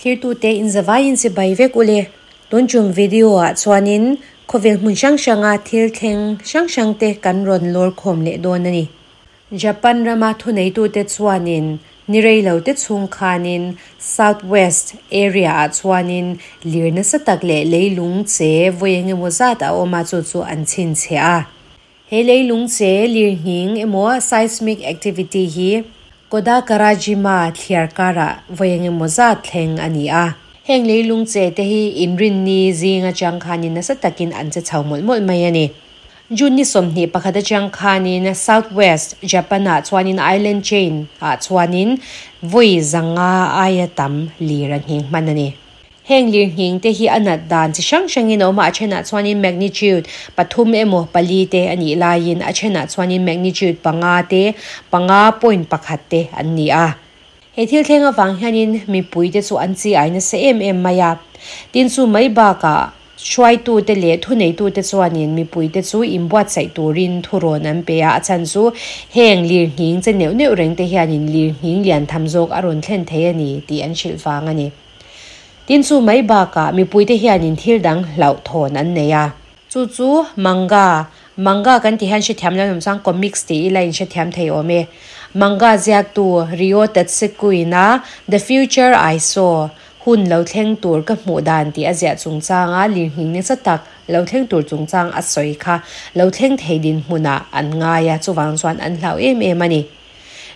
Thirtute inzavaiin chibai vek ule. Tun chung video ah chuanin khawvel hmun hrang hranga thil thleng hrang hrang te kan rawn lawr khawm leh dawn a ni. Japan rama thuneitute chuanin ni reilo te chhung khanin South West area ah chuanin lir nasa tak leh leilung che vawi engemaw zat a awm a chu chu an chhinchhiah a. He leilung che lir nghing emaw seismic activity hi Kodakarajima thliar karah vawi engemaw zat thleng a ni a. Heng leilung che te hi inrinni zing atang khanin nasa takin an che chho mawlh mawlh mai a ni. June ni 21 atang khanin South West Japan ah chuanin island chain ah chuanin vawi zanga aia tam lir a nghing hman a ni. Heng lir nghing te hi a nat dan chi hrang hrangin a awm a, a thenah chuanin magnitude 3 emaw 4 te a nih laiin a thenah chuanin magnitude 5 te 5.1 te an ni a. He thil thleng awang hianin mipui te chu an chi ai nasa em em mai a. Tin chu mai bakah hruaitu te leh thuneitu te chuanin mipui te chu inbuatsaih turin thurawn an pe a, a chhan chu heng lir nghing che neuh neuh reng te hianin lir nghing lian tham zawk a rawn thlen thei a ni tih an hrilh vang a ni. Tin chu mai bakah mipui te hianin thil dang hlauh thawn an nei a. Chu chu manga, manga kan ti hian hrethiam lo awm chuan comics tih ila in hrethiam thei awm e. Manga ziaktu Ryo Tatsuki-na The Future I Saw, hun lo thleng tur ka hmuh dan tih a ziah chungchanga lir nghing nasa tak lo thleng tur chungchang a sawi kha lo thleng thei din hmunah an ngai a, chuvang chuan an hlau em em a ni.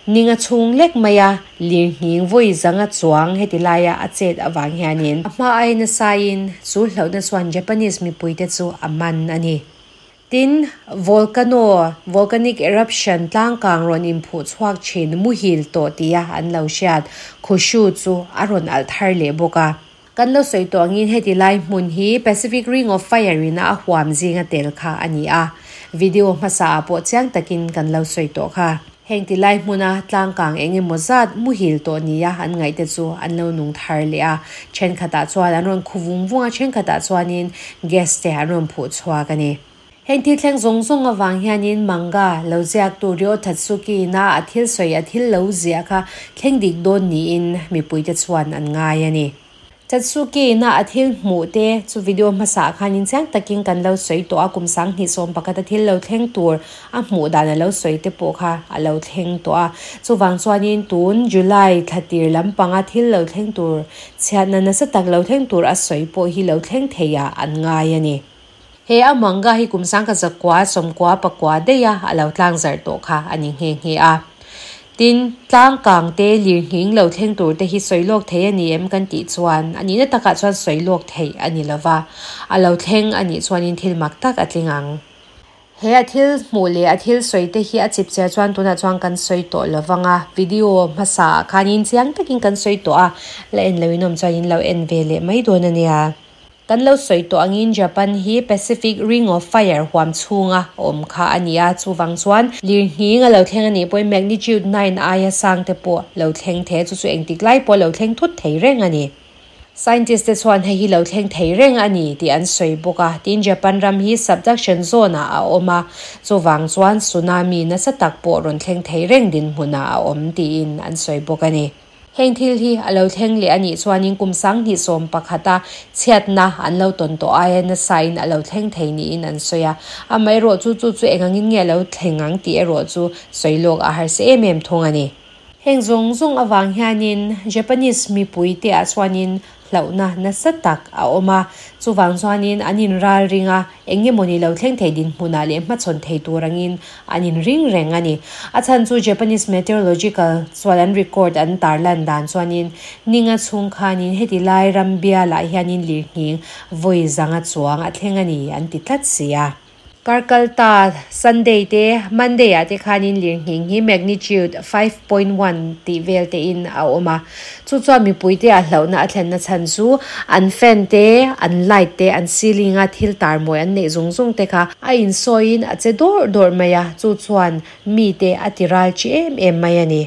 Ninga chhung lek mai a lir nghing vawi zanga chuang heti laia a chet awang hianin a hma ai nasain chu hlauhna chuan Japanese mipui te chu a man a ni. Tin volcano, volcanic eruption tlangkang rawn inphuh chhuak thin muhil tawh tia an lo hriat khushu chu a rawn alh thar leh bawk a. Kan lo sawi tawh angin heti lai hmun hi Pacific Ring of Fire in a huam zinga tel kha a ni a. Video hmasa ah pawh chiang takin kan lo sawi tawh kha. Heng ti lai hmuna tlangkang engemaw zat muhil tawh nia an ngaih te chu an lo nung thar leh a. Thenkhatah chuan an rawn khu vung vung a, thenkhatah chuanin gas te an rawn phuh chhuak a ni. Heng thil thleng zawng zawng awang hianin manga lo ziaktu Ryo Tatsuki na a thil sawi a thil lo ziah kha thleng dik dawn niin mipui te chuan an ngai a ni. Tatsuki na a thil hmuh te chu video hmasa khanin chiang takin kan lo sawi tawh a, kum 2011 a thil lo thleng tur a hmuh dan a lo sawi te pawh kha a lo thleng tawh a. Chuwang chuanin tun July thlatir lampanga thil lo thleng tur chhiatna nasa tak lo thleng tur a sawi pawh hi lo thleng thei a an ngai a ni. He a manga hi kum 1994 deia a lo tlang zar tawh kha ani nge nge a. Tin tlang kang te lir nghing lo thleng tur te hi sawi lawk thei ani em kan tih chuan ani na takah chuan sawi lawk thei ani lova. A lo thleng ani chuanin thil mak tak a tling ang. He a thil hmuh leh a thil sawi te hi a chip chiah chuan tunah chuan kan sawi tawh lovanga video hmasa khanin chiang takin kan sawi tawh a, la en lo in awm chuanin lo en ve leh mai dawn ania. Kan lo sawi tawh angin Japan hi Pacific Ring of Fire huam chhunga awm kha ani a, chuwang chuan lir nghing a lo thleng ani pawhin magnitude 9 aia sang te pawh lo thleng the chu chu engtik lai pawh lo thleng thut thei reng ani. Scientist te chuan hei hi lo thleng thei reng ani tih an sawi bawk a, tin Japan ram hi subduction zone ah a awm a, chuwang chuan tsunami nasa tak pawh rawn thleng thei reng din hmunah a awm tiin an sawi bawk ani. Heng thil hi a lo thleng leh ani chuanin kum 2011 a chhiatna an lo tawn tawh aia nasa in a lo thleng thei niin an sawi a. A mai erawh chu chu chu engangin nge lo thleng ang tih erawh chu sawi lawk a har se em em thung ani. Heng zawng zawng awang hianin Japanese mipui te ah chuanin hlauhna nasa tak a awm a, chuwang chuanin an in ral ringa engemawni lo thleng thei din hmunah leh hmachhawn thei tur angin an in ring reng ani. A chhan chu Japanese meteorological chuan an record an tarlan dan chuanin ninga chhung khanin heti lai ram bia lah hianin lir nghing vawi zanga chuang a thleng ani an ti tlat si a. Karkalta Sunday te Monday a te khanin lir nghing hi magnitude 5.1 ti vel te in a awm a. Chu chuan mipui te a hlauhna a thlen na chhan chu an fan te an light te an ceiling a thil tar mawi an nei zung zung te kha a in sawiin a che dawr dawr mai a, chu chuan mi te a ti ral chi em em mai ani.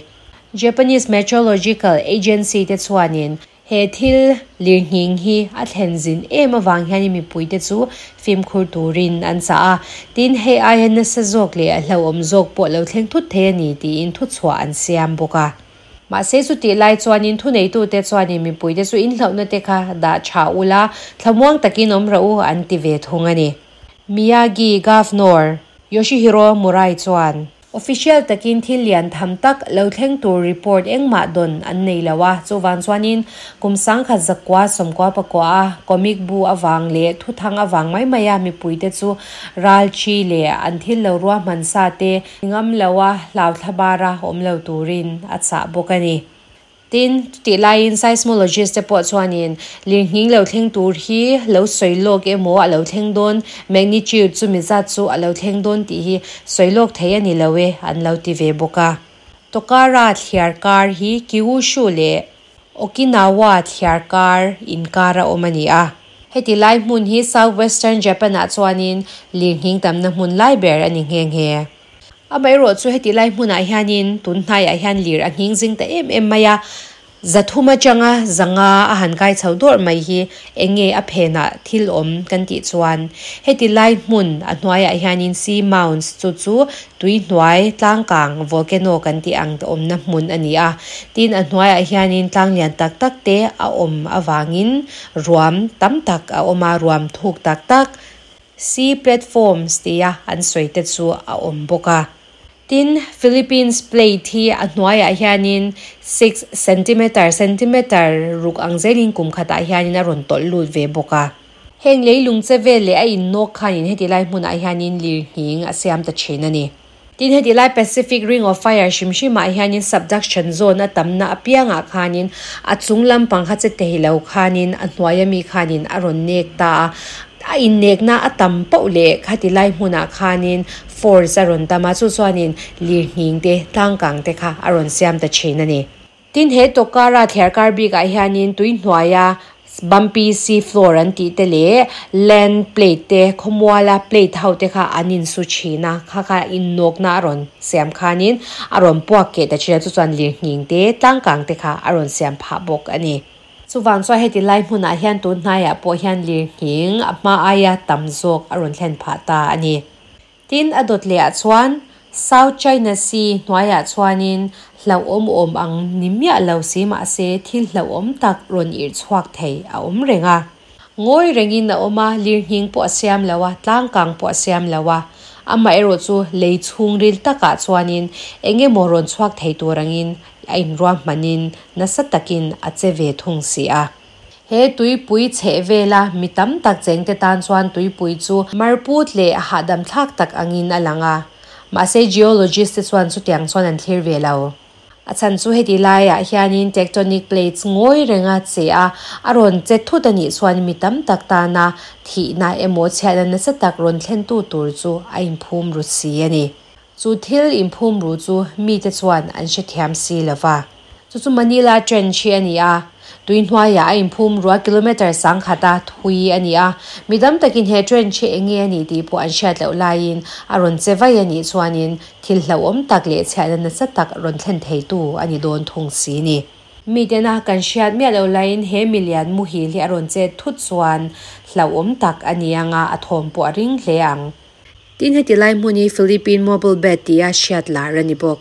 Japanese Meteorological Agency te chuanin He thil lirnghing hi a thlen zin em avang hianin mipuite chu fimkhur turin an chah a, tin hei aia nasa zawk leh a hlauhawm zawk pawh lo thleng thut thei a ni tiin thuchhuah an siam bawk a. Mahse chutih lai chuanin thuneitute chuanin mipuite chu inhlauhna te kha dah tha ula, thlamuang takin awm rawh u an ti ve thung a ni. Miyagi Governor Yoshihiro Murai chuan. Official takin thil lian tham tak lo thleng tur report engmah dawn an nei lo a, chuvang chuanin kum 1998 a comic bu avang leh thuthang avang mai mai a mipuite chu ral chi leh an thil lo ruahman sa te ngam lo a hlau thlabara awm lo turin a chah bawk a ni. Tin, chutih laiin seismologist te pawh chuanin lirnghing lo thleng tur hi lo sawi lawk emaw a lo thleng dawn, magnitude chumi zat chu a lo thleng dawn tih hi sawi lawk thei a ni lo e an lo ti ve bawk a. Tokara thliar kar hi Kyushu leh Okinawa thliar kar inkar a awm a ni a. Heti lai hmun hi Southwestern Japan ah chuanin lirnghing tamna hmun lai ber a ni nghe nghe. Amaherawh chu heti lai hmunah hianin tun hnaiah hian lir a nghing zing ta em em mai a, zathum atanga zanga a han kai chho dawrh mai hi eng nge a phenah thil awm kan tih chuan heti lai hmun a hnuaiah hianin sea mounds chu chu tui hnuai tlangkang volcano kan tih ang awmna hmun a ni a, tin a hnuaiah hianin tlang lian tak tak te a awm avangin ruam tam tak a awm a, ruam thuk tak tak. Sea platforms tia an sawi te chu a awm bawk a. Tin, Philippines plate hi a hnuaiah hianin 6 centimeter, centimeter ruk ang zelin kum khatah hianin a rawn tawlh lut ve bawk a. Heng leilung che vel leh a innawk khanin heti lai hmunah hianin lirnghing a siam ta thin a ni. Tin, heti lai Pacific Ring of Fire hrim hrimah hianin subduction zone a tamna apiangah khanin a chung lampang kha che thei lo khanin a hnuaia mi khanin a rawn nek ta a. A innekna a tam poh leh khati lai hmunah khanin force a rawn tam a, chu chuanin lirnghing te, tlangkang te kha a rawn siam ta thin a ni. Tin, he Tokara thliarkar bikah hianin tui hnuaia bumpy sea floor an tih te leh land plate te, khawmuala plate ho te kha an insu thin a, kha kha innawkna a rawn siam khanin a rawn puak keh ta thin a, chu chuan lirnghing te, tlangkang te kha a rawn siam phah bawk a ni. Chuvang chuan heti lai hmunah hian tun hnaiah pawh hian lirnghing a hma aia tam zawk a rawn thlen phah ta a ni. Tin, a dawt lehah chuan South China Sea hnuaiah chuanin hlauhawm awm ang ni miah lo si mahse thil hlauhawm tak rawn irh chhuak thei a awm reng a. Ngawi rengin a awm a, lirnghing pawh a siam lo a, tlangkang pawh a siam lo a. Amaherawh chu lei chhungril takah chuanin eng emaw rawn chhuak thei tur angin a inruahmanin nasa takin a che ve thung si a. He tuipui chheh vela mi tam tak chengte tan chuan tuipui chu marput leh hahdam thlak tak angin a lang a. Mahse geologist te chuan chutiang chuan an thlir ve lo. A chhan chu heti laiah hianin tectonic plates ngawi renga che a, a rawn che thut a nih chuan mi tam tak tana thihna emaw chhiatna nasa tak rawn thlentu tur chu a inphum ru si a ni. Chu thil inphum ru chu mite chuan an hrethiam si lo va. Chu chu Manila Trench hi a ni a, tui hnuaiah a inphum rua kilometre sangkhata thui a ni a. Mi tam takin he trench hi eng nge a nih tih pawh an hriat loh laiin a rawn che vai a nih chuanin thil hlauhawm tak leh chhiatna nasa tak rawn thlen theitu a ni dawn thung si ni. Mitena kan hriat miah loh laiin he milian muhil hi a rawn chet thut chuan hlauhawm tak a ni ang a, a thawm pawh a ring hle ang. Tin, heti lai hmun hi Philippine Mobile Bed tia hriat lar a ni bawk.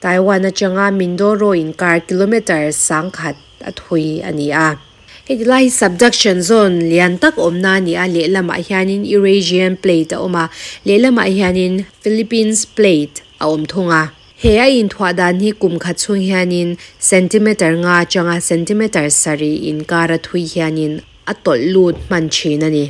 Taiwan atanga Mindoro inkar kilometre 1000 a thui a ni a. Heti lai hi subduction zone lian tak awmna a ni a, lehlamah hianin Eurasian Plate a awm a, lehlamah hianin Philippines Plate a awm thung a. He a inthuah dan hi kum khat chhung hianin centimetre nga atanga centimetre sarih inkar a thui hianin a tawlh lut hman thin a ni.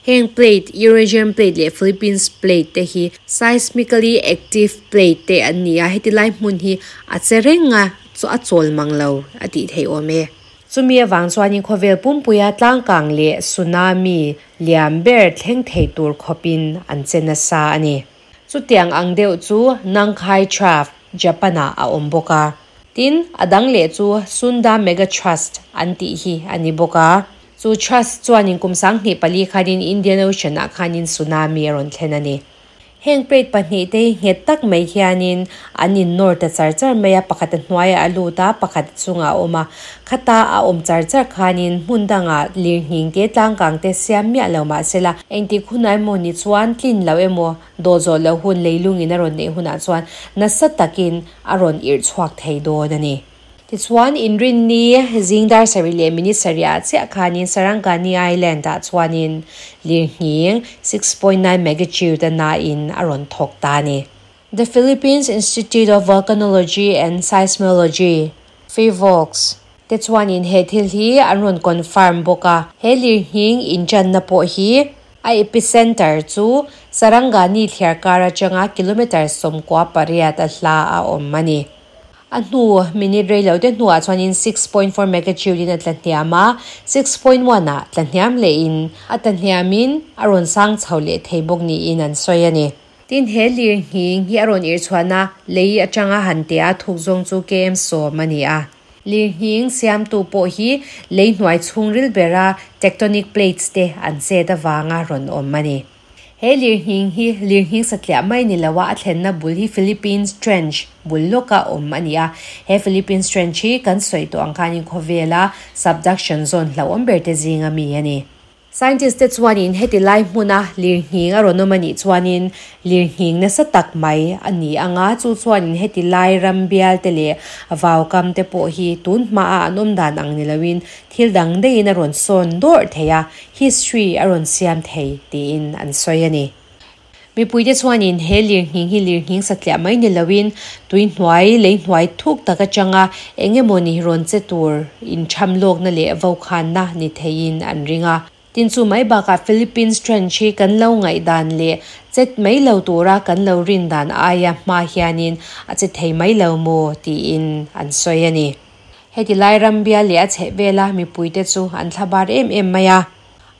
Heng plate, Eurasian plate leh Philippines plate te hi seismically active plate te an ni a, heti lai hmun hi a che reng a, chu a chawl mang lo a tih theih awm e. Chumi avang chuanin khawvel pumpuia tlangkang leh tsunami lian ber thleng thei tur khawpin an che nasa a ni. Chutiang ang deuh chu Nankai Trough, Japan-ah a awm bawk a. Tin, a dang leh chu Sunda Megathrust an tih hi a ni bawk a. Chu thrust chuanin kum 2004 khanin Indian Ocean-ah khanin tsunami a rawn thlen a ni. Heng plate pahnihte hi nghet tak mai hianin an innawr ta char char mai a, pakhat a hnuaiah a lut a, pakhat a chungah a awm a, khata a awm char char khanin hmun dangah lirnghing te tlangkang te siam miah lo mahsela engtik hunah emaw ni chuan tlin loh emaw dawh zawh loh hun leilungin a rawn neih hunah chuan nasa takin a rawn irh chhuak thei dawn a ni. Tichuan, Inrinni zing dar sarih leh minute sarihah chiah khanin Sarangani Island-ah chuanin lirnghing 6.9 magnitude a nain a rawn thawk ta a ni. The Philippines Institute of Volcanology and Seismology, PHIVOLCS, te chuanin he thil hi an rawn confirm bawk a. He lirnghing inṭanna pawh hi a epicenter chu Sarangani thliarkar atanga kilometre 98 a hla a awm a ni. A hnu minute rei lo te hnuah chuanin 6.4 magnitude in a tla hniam a, 6.1 ah tla hniam lehin a tla hniamin a rawn sang chho leh thei bawk niin an sawi a ni. Tin, he lirnghing hi a rawn irhchhuahna lei atanga han teh a thuk zawng chu km sawm a ni a. Lirnghing siamtu pawh hi lei hnuai chhungril bera tectonic plates te an chet avanga rawn awm a ni. He lirnghing hi lirnghing satliah mai ni lo a, a thlenna bul hi Philippines Trench bul lawka awm a ni a. He Philippines Trench hi kan sawi tawh ang khanin khawvela subduction zone hlauhawm ber te zinga mi a ni. Scientist te chuanin heti lai hmuna lirnghing a rawn awm a nih chuanin lirnghing nasa tak mai a ni ang a, chu chuanin heti lai ram bial te leh vaukam te pawh hi tun hmaa an awm dan ang ni loin Thil dang daihin a rawn sawn dawrh thei a, history a rawn siam thei tiin an sawi a ni. Mipuite chuanin he lirnghing hi lirnghing satliah mai ni loin tui hnuai, lei hnuai thuk tak atanga eng emawni rawn che tur intham lawkna leh vokhanna ni theiin an ring a. Tin chu mai bakah Philippines Trench hi kan lo ngaihdan leh chet mai lo tura kan lo rin dan aia hma hianin a che thei mai lo maw tiin an sawi a ni. Heti lai ram bial leh a chheh vela mipuite chu an thlabar em em mai a.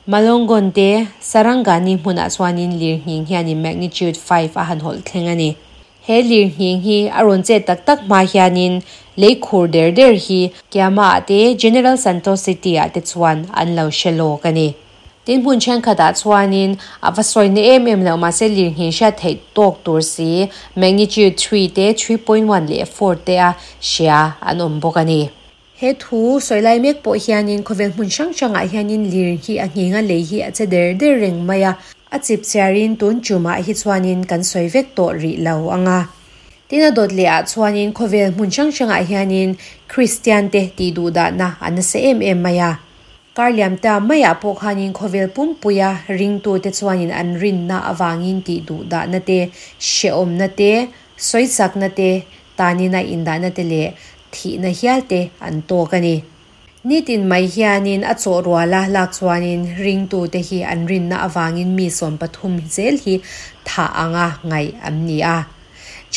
Malongon te Sarangani hmunah chuanin lirnghing hianin magnitude 5 a han hawlh thleng a ni. He lirnghing hi a rawn chet tak tak hma hianin lei khur der der hi Kiama-ah te General Santos City-ah te chuan an lo hre lawk a ni. Tin hmun thenkhatah chuanin a va sawina em em loh mahse lirnghing hriat theih tawk tur si magnitude 3 te, 3.1 leh 4 te a hria an awm bawk a ni. He thu sawi lai mek pawh hianin khawvel hmun hrang hrangah hianin lir hi a nghing a, lei hi a che der der reng mai a. A chip chiarin tun tumah hi chuanin kan sawi vek tawh rih lo ang a. Tin a dawt lehah chuanin khawvel hmun hrang hrangah hianin Kristian te tih duhdahna a nasa em em mai a. Kar liam ta maiah pawh khanin khawvel pumpuia ringtute chuanin an rinna avangin tih duhdahna te, hrehawmna te, sawichakna te, tanina indahna te leh thihna hial te an tawk a ni. Nitin mai hianin a chawh ruala lak chuanin ringtute hi an rinna avangin mi 13 zel hi thah anga ngaih an ni a.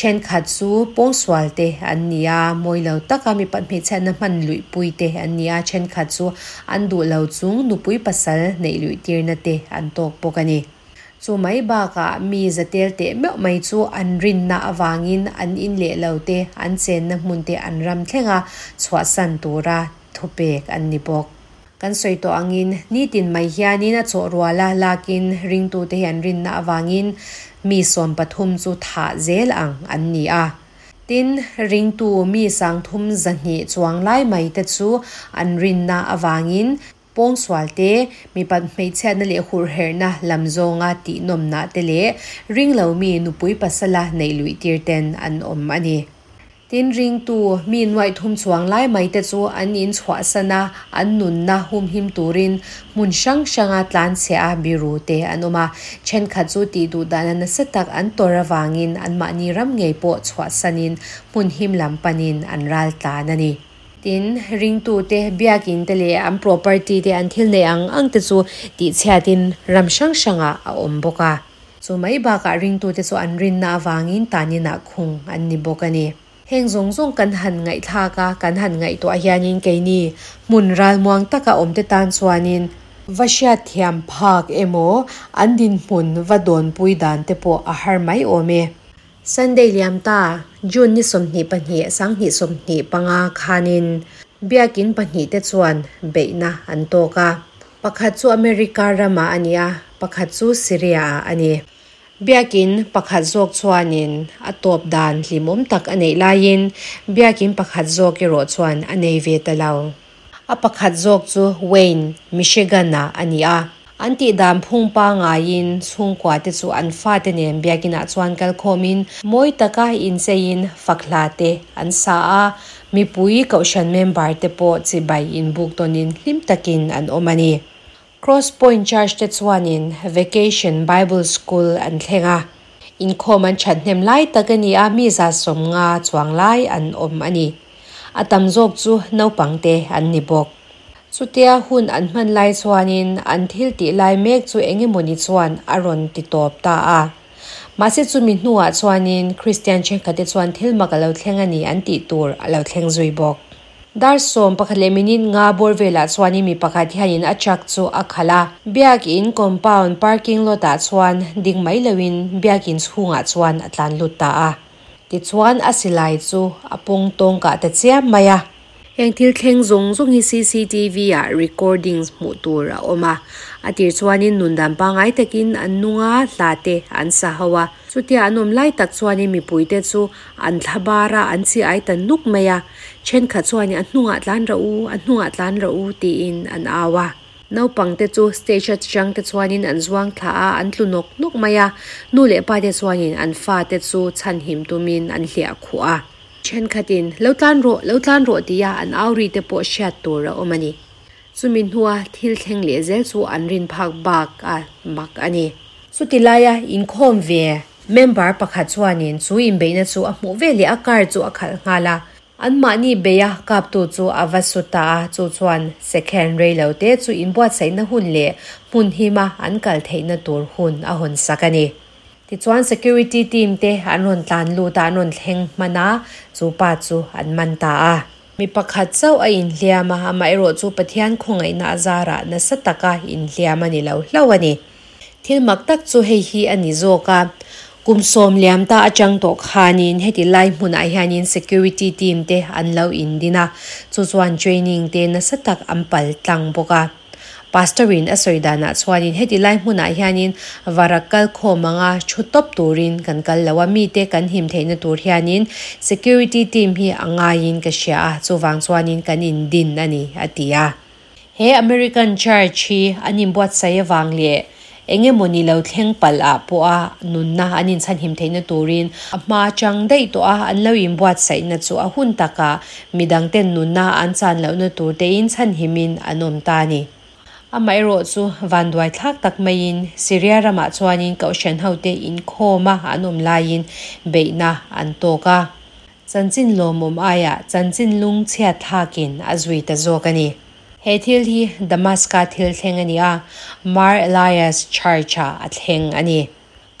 Thenkhat chu pawngsual te an ni a, mawi lo taka mi hmeichhiatna hman luihpui te an ni a, thenkhat chu an duh lo chung nupui pasal neih luihtirna te an tawk bawk a ni. Chu mai bakah mi zatel teh meuh mai chu an rinna avangin an in leh lo te, an chenna hmun te an ram thleng a, chhuahsan tura thupek an ni bawk. Kan sawi tawh angin nitin mai hianin a chawh ruala lakin ringtute hi an rinna avangin mi 13 chu thah zel ang an ni a. Tin, ringtu mi 320 chuang lai mai te chu an rinna avangin pawngsual te, mipat hmeichhiatna leh hurherhna lam zawnga tihnawmna te leh ringlo mi nupui pasala neih luihtir ten an awm a ni. Tin, ringtu mi 300 chuang lai mai te chu an in chhuahsan a, an nunna humhim turin hmun hrang hranga tlanchhia a biru te an awm a. Thenkhat chu tih duh dana nasa tak an tawr avangin anmahni ram ngei pawh chhuahsanin hmun him lam panin an ral tlan a ni. Tin, ringtu te biakin te leh an property te an thil nei ang ang te chu tihchhiatin ram hrang hrangah a awm bawk a. Chu mai bakah ringtute chu an rinna avangin taninah khung an ni bawk a ni. Heng zawng zawng kan han ngaihthlak a, kan han ngaihtuah hianin keini hmun ralmuang taka awmte tan chuanin va hriat thiam phak emaw an dinhmun va dawnpui dan te pawh a har mai awm e. Sunday liam ta, June ni 22, 2025 khanin biakin pahnih te chuan beihna an tawk a. Pakhat chu America ramah a ni a, pakhat chu Syria-ah a ni. Biakin pakhat zawk chuanin a tawp dan hlimawm tak a neih laiin biakin pakhat zawk erawh chuan a nei ve ta lo. A pakhat zawk chu Wayne, Michigan-ah a ni a. An tih dan phung pangaiin chhungkua te chu an fate nen biakinah chuan kal khawmin mawi taka incheiin fak hla te an sa a, mipui kohhran member te pawh chibai inbuk tawnin hlim takin an awm a ni. Cross Point Church te chuanin Vacation Bible School an thleng a, inkhawm an that hnem lai tak a ni a, mi 150 chuang lai an awm a ni. A tam zawk chu naupang te an ni bawk. Chutia hun an hman lai chuanin an thil tih lai mek chu eng emawni chuan a rawn ti tawp ta a. Mahse chumi hnuah chuanin Kristian thenkhat te chuan thil mak a lo thleng a ni an tih tur a lo thleng zui bawk. Dar 11 leh minute nga bawr velah chuanin mi pakhat hianin a truck chu a khalh a. Biakin compound parking lot ah chuan ding mai loin biakin chhungah chuan a tlan lut ta a. Tichuan a silai chu a pawng tawng kah ta chiam mai a. Heng thil thleng zawng zawng hi C_C_T_V ah recordings hmuh tur a awm a. A tir chuanin nun dan pangngai takin an nung a, hla te an sa ho a. Chutia an awm lai tak chuanin mipui te chu an thla bar a, an chi ai ta nuk mai a. Thenkhat chuanin a hnungah tlan rawh u, a hnungah tlan rawh u tiin an au a. Naupang te chu stage atang te chuanin an zuang thla a, an tlu nawk nawk mai a. Nu leh pa te chuanin an fa te chu chhanhim tumin an hliah khuh a. Thenkhatin lo tlan rawh, lo tlan rawh tia an au ri te pawh hriat tur a awm a ni. Chumi hnua thil thleng leh zel chu an rin phak bak a mak a ni. Chuti laia inkhawm ve member pakhat chuanin chu inbeihna chu a hmuh ve leh a car chu a khalh nghal a. Anmahni beia kaptu chu a va su ta a, chu chuan second rei lo te chu inbuatsaihna hun leh hmun hima an kal theihna tur hun a hawn sak a ni. Tichuan security team te an rawn tlan lut a, an rawn thleng hman a, chu pa chu an man ta a. Mi pakhat chauh a inhliam a, amaherawh chu Pathian khawngaihna a zarah nasa taka inhliam a ni lo hlauh a ni. Thil mak tak chu hei hi a ni zawk a, kum 10 liam ta atang tawh khanin heti lai hmunah hianin security team te an lo indin a, chu chuan training te nasa tak an pal tlang bawk a. Pastorin a sawi danah chuanin heti lai hmunah hianin varak kal khawm anga thu tawp turin kan kal lo a, mite kan him theihna tur hianin security team hi a ngaiin ka hria a, chuvang chuanin kan indin a ni a ti a. He American Church hi an inbuatsaih avang leh eng emawni lo thleng palh ah pawh a nunna an inchhanhim theihna turin a hma chang daih tawh a, an lo inbuatsaihna chu a hun takah midangten nunna an chan lohna tur te in chhanhimin an awm ta a ni. Amaherawh chu vanduai thlak tak maiin Syria ramah chuanin kohhran hote inkhawm a an awm laiin beihna an tawk a. Chanchin lawmawm aiah chanchin lungchhiat thlakin a zui ta zawk a ni. He thil hi Damaska thil thleng a ni a, Mar Elias Church-ah a thleng a ni.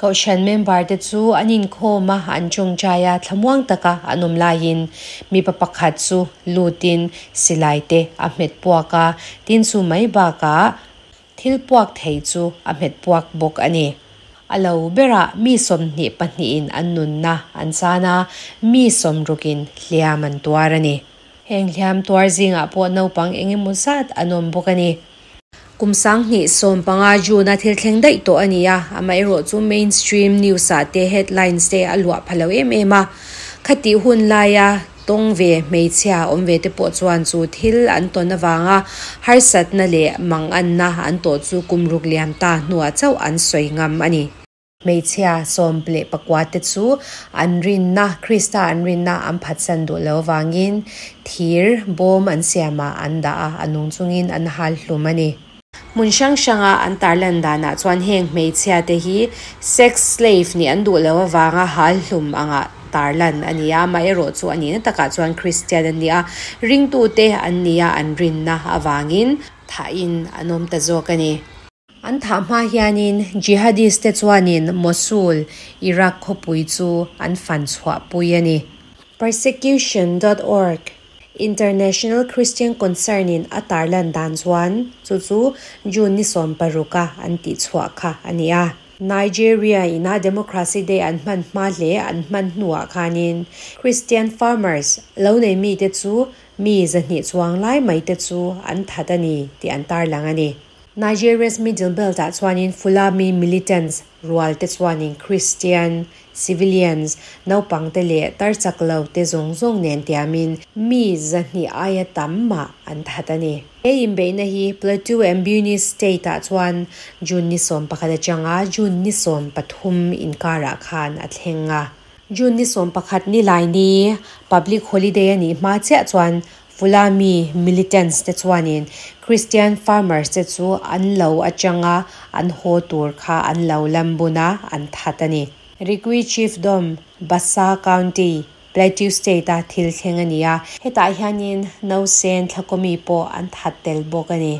Kohhran member te chu an inkhawm a, an tawngtai a, thlamuang taka an awm laiin mipa pakhat chu lutin silai te a hmet puak a, tin chu mai bakah thil puak thei chu a hmet puak bawk a ni. A lo berah mi 22in an nunna an chan a, mi 60in hliam an tuar a ni. Heng hliam tuar zingah pawh naupang eng emaw zat an awm bawk a ni. Kum 2015 June a thil thleng daih tawh a ni a, amaherawh chu mainstream news ah te headlines te a luah pha lo em em a. Khati hun laia tawng ve hmeichhia awm ve te pawh chuan chu thil an tawn avanga harsatna leh manganna an tawh chu kum ruk liam ta hnuah chauh an sawi ngam a ni. Hmeichhia 14 te chu an rinna, Krista an rinna an phatsan duh lo avangin thir bawm an siamah an dah a, a nung chungin an hal hlum a ni. Hmun hrang hranga an tarlan danah chuan heng hmeichhia te hi sex slave nih an duh lo avanga hal hlum anga tarlan a ni a, amaherawh chu a nihna takah chuan Kristian an ni a, ringtute an ni a, an rinna avangin thahin an awm ta zawk a ni. An thah hma hianin jihadist te chuanin Mosul, Iraq khawpui chu an fan chhuah pui a ni. Persecution.org, International Christian Concern in a tarlan dan chuan chu chu June ni 16 a an tih chhuah kha a ni a. Nigeria ina Democracy Day an hman hma hle an hman hnuah khanin Christian farmers lo nei mi te chu mi 200 chuang lai mai te chu an that a ni tih an tarlang a ni. Nigeria's Middle Belt ah chuanin Fulami militants rual te chuanin Christian civilians naupang te leh tar chak lo te zawng zawng nen tiamin mi zahnih aia tam mah an that a ni. He inbeihna hi Plateau and Benue state ah chuan June ni 11 atanga June ni 13 inkarah khan a thleng a. June ni 11 ni lai ni public holiday a nih hma chiah chuan Fulami militants te chuanin Christian farmers te chu an lo atanga an haw tur kha an lo lam bun a, an that a ni. Rigwi Chiefdom, Bassa County, Plateau State-a thil thleng a ni a, hetah hianin nausen thlakawmi pawh an that tel bawk a ni.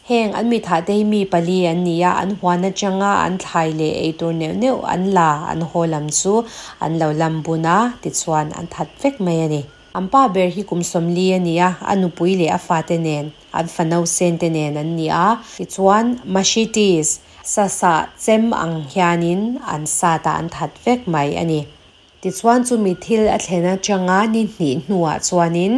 Heng an mi thah te hi mi pali an ni a, an huan atanga an thlai leh eitur neuh neuh an la an haw lam chu an lo lam bun a, tichuan an that vek mai a ni. An pa ber hi kum 40 a ni a, a nupui leh a fate nen, an fa nausen te nen an ni a, tichuan machetes, sasa chem ang hianin an sat a an that vek mai a ni. Tichuan chumi thil a thlen atanga ni hnih hnuah chuanin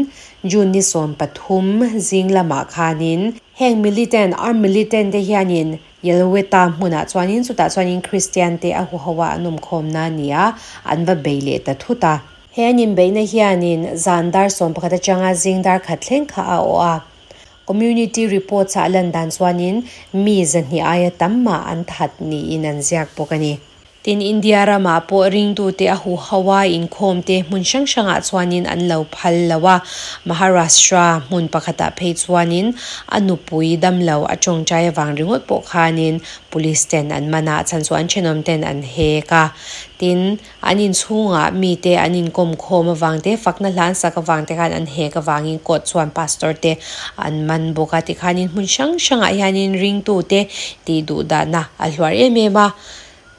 June ni 13 zing lamah khanin heng militant, armed militant te hianin Yelweta hmunah chuanin chutah chuanin Christian te a huho a an awmkhawmna a ni a, an va bei leh ta thut a. He an inbeihna hianin zan dar 11 atanga zing dar khat thleng kha a awh a. Community reports ah lan dan chuanin mi zahnih aia tam mah an that niin an ziak bawk a ni. Tin, India ramah pawh ringtute a huho a inkhawm te hmun hrang hrangah chuanin an lo phal lo a. Maharashtra hmun pakhatah phei chuanin a nupui damlo a tawngtai avang ringawt pawh khanin police ten an man a, chhan chu an thenawm ten an hek a. Tin, an inchhungah mite an inkawm khawm avang te, fakna hlan sak avang te khan an hek avangin court chuan pastor te an man bawk a. Tikhanin hmun hrang hrangah hianin ringtute tih duh dahna a hluar em em a.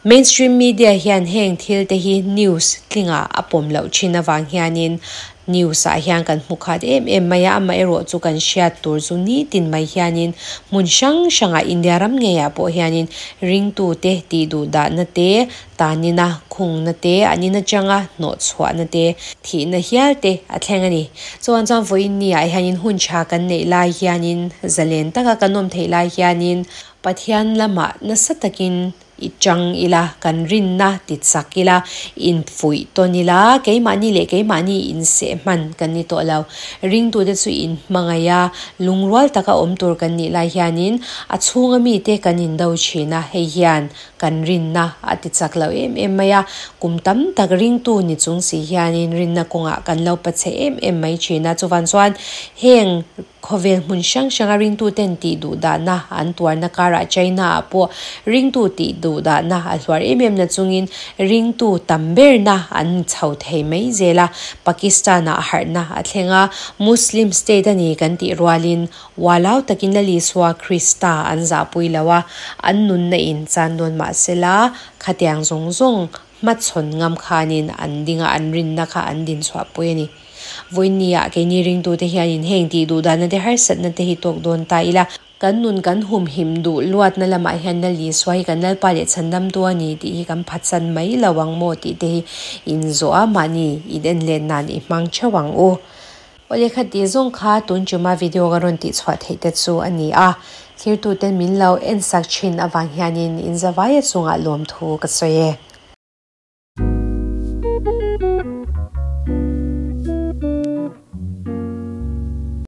Mainstream media hian heng thil te hi news tlinga a pawm loh thin avang hianin news ah hian kan hmu khat em em mai a, amaherawh chu kan hriat tur chu nitin mai hianin hmun hrang hrangah India ram ngeiah pawh hianin ringtute tih duh dahna te, tanina khungna te, an in atanga hnawh chhuahna te, thihna hial te a thleng a ni. Chuan chuan vawiin ni ah hianin hun tha kan neih lai hianin zalen taka kan awm theih lai hianin Pathian lamah nasa takin i chang ila, kan rinna ti chak ila, in fuih tawn ila, keimahni leh keimahni in seh hman kan ni tawh lo. Ringtute chu in hmangaih a, lungrual taka awm tur kan nih lai hianin a chhunga mite kan in do thin a, hei hian kan rinna a ti chak lo em em mai a. Kum tam tak ringtu ni chung si hianin rinna kawngah kan lo pachhe em em mai thin a, chuvan chuan heng Khawvel hmun hrang hranga ringtuten tih duh dahna an tuarna karah China ah pawh ringtu tih duh dahna a hluar em em na chungin ringtu tam berna an chho thei mai zel a. Pakistan ah harhna a thleng a, Muslim state a ni kan tih rualin ualau takin Lal Isua Krista an zahpui lo a, an nunna in chan dawn mahsela khatiang zawng zawng hmachhawn ngam khanin an ding a, an rinna kha an din chhuahpui a ni. Vawinia keini ringtute hianin heng tih duh dahna te harsatna te hi tawk dawn ta ila, kan nun kan humhim duh luatna lamah hian Lal Isua hi kan Lalpa leh Chhandamtu a ni tih hi kan phatsan mai lo ang maw tih te hi inzawh a, mahni in en let nan i hmang theuh ang u. Aw lehkha tih zawng kha tun chuma video ka rawn tih chhuah theih te chu a ni a, thlirtuten min lo en sak thin avang hianin inzavaia chungah lawmthu ka sawi e.